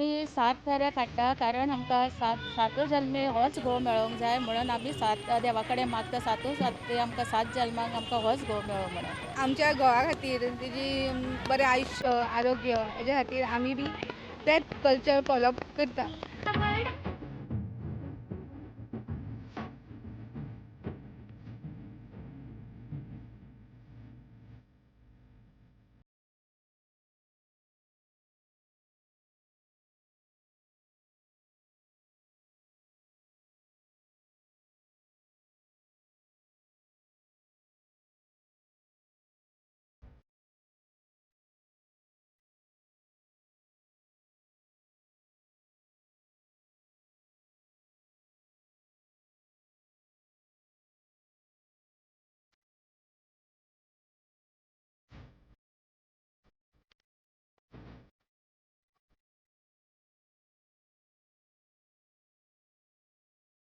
आमी 7 फेरे काडटा, कारण आमकां सातूय जल्मी होच घोव मेळोंक जाय म्हणून आमी 7 देवा कडेन मागता, सातूय सात आमकां 7 जल्मांक आमकां होच घोव मेळो म्हणून. आमच्या घोवा खातीर तेजी बरें आयुश्य आरोग्य हेज्या खातीर आमी बी तेच कल्चर फॉलो करता.